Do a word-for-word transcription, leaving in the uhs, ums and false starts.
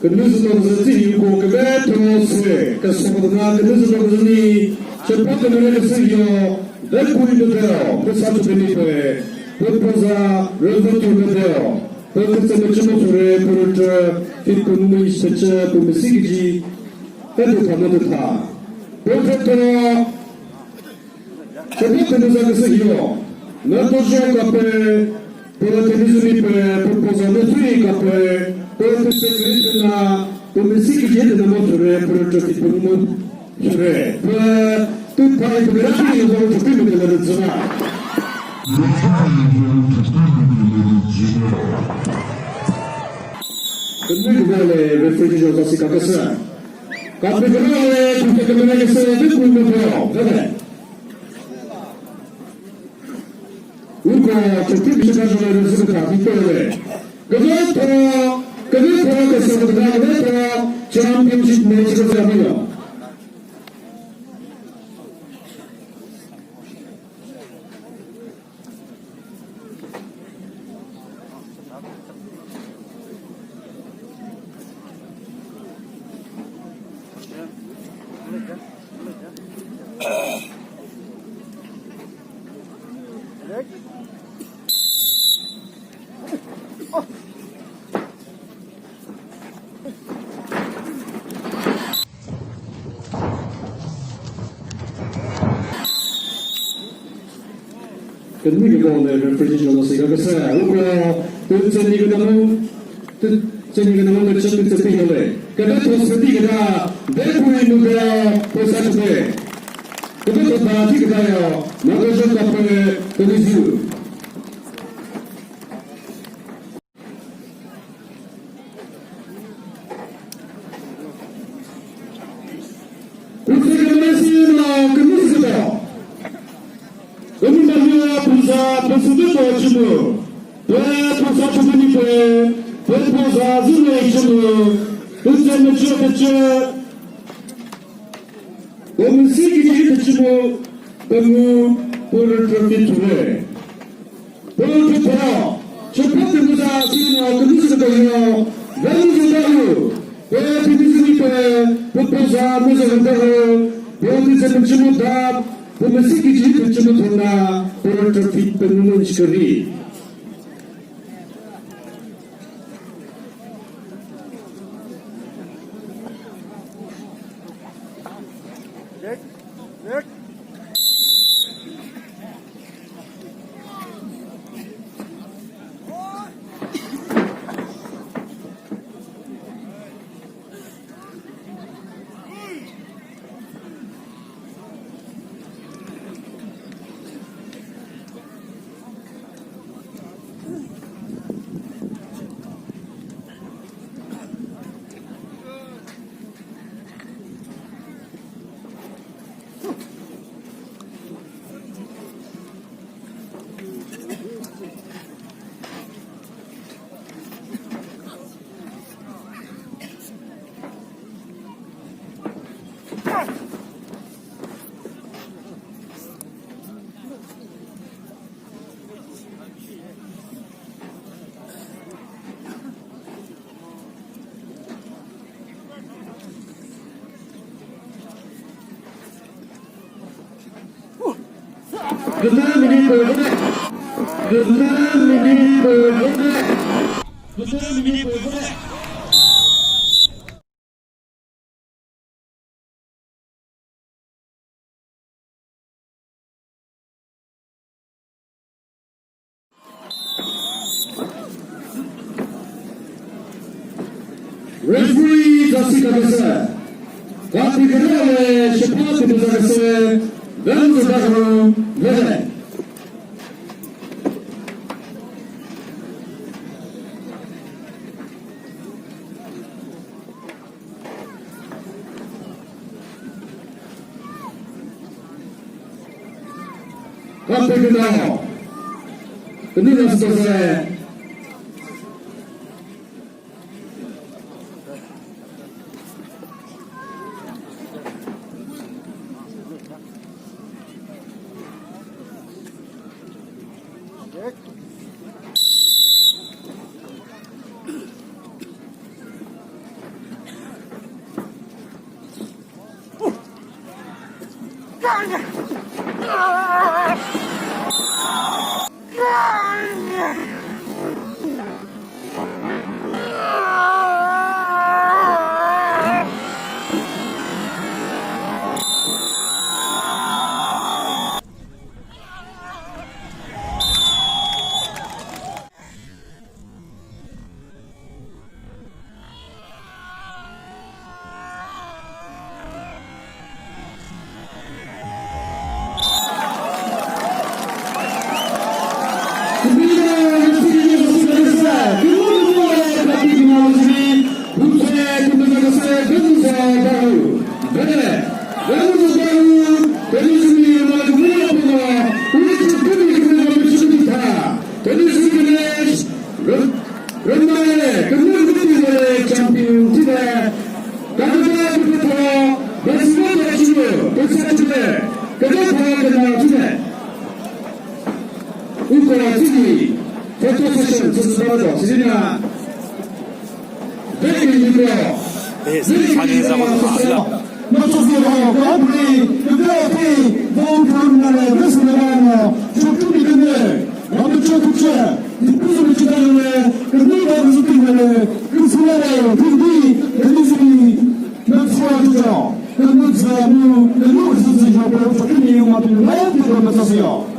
Künüzü tozü tsü yuko küvetho se, küsokotuna künüzü tozü ni, chepha künüre küsü yo, ve kui müdeo, püsa tüpeni pe, püpoza, rüvü tü müdeo, pü kütsü müchü müsure, pürütü, fit pü mümü iştechü, pü müsikiji, ve tü tha müdü tha. Pü kütho, Chepha künüza küsü hio, nü tojo kape, püla thenizümi pe, püpoza nü sui kape, püla tüse kürütü na, pü müsikiji tü na mo süre, püla tüsi pü mu süre, pü tüpha ipü kürütü ni mo tüpü mi tüla rüzüna. Künü güvale, referee judge asi kakasa. Kape kürüle, kute kümüne kese, tü kuyme püyo, kade. Uko, chokü bishi kajole rüzü kata, bipele. Künü tho, künü tho kese kata, künü tho championship match kese amino. Künü ki ball le referee judge asi kakasa. Uko, tü tseni künü mu, tü tseni künü mu, tü tseni künü mu, tü tseni künü mu. Künü tho seti künü, ve pui mu künü, pü sa tüpe. Künü tho ba ti künü yo, na künü tho kape, künü ziu. Kutse kümüre sino kümüzü do. Kümüzü do, püza, püzü do chümü. Pü, püza chümü ni pü, pü, püza züne chümü. Püze müchü püchü. Pü müziki jiji püchü mü, pü mu, pü rü trophy thüre. Pü rü trophy thüre. Chopra pü müza sino, pü müza sino, pü müza dahu. Pü pü müza ni pü, pü püza müza dahu. Pü müza püchü mü da, pü müziki jiji püchü mü thüna, pü rü trophy pü mu nchiküri. Referee Jessica Bese, Kathy Kere, Shepard Bese, Venus Dahru, Vele. Kape kena. Kena na sese. Champion tüde, kakata pütho, basimo da chilo, püsa tüde, kakata pütho, kakata tüde. Uko tüde, photo session, session, session. Very good. Eh, session, session. Matsofiro, Aubrey, Kudati, Von Kamnale, Vesenavano, Chokumi Kene, Mamucho Kuche, Tipuzo Michidane, Kudati Zutinale, Kusulare, Kundi, Kudizumi, Matsua Kujo, Kuduzanu, Kuduzi Jopo, Chokumi Matu, Matsofiro.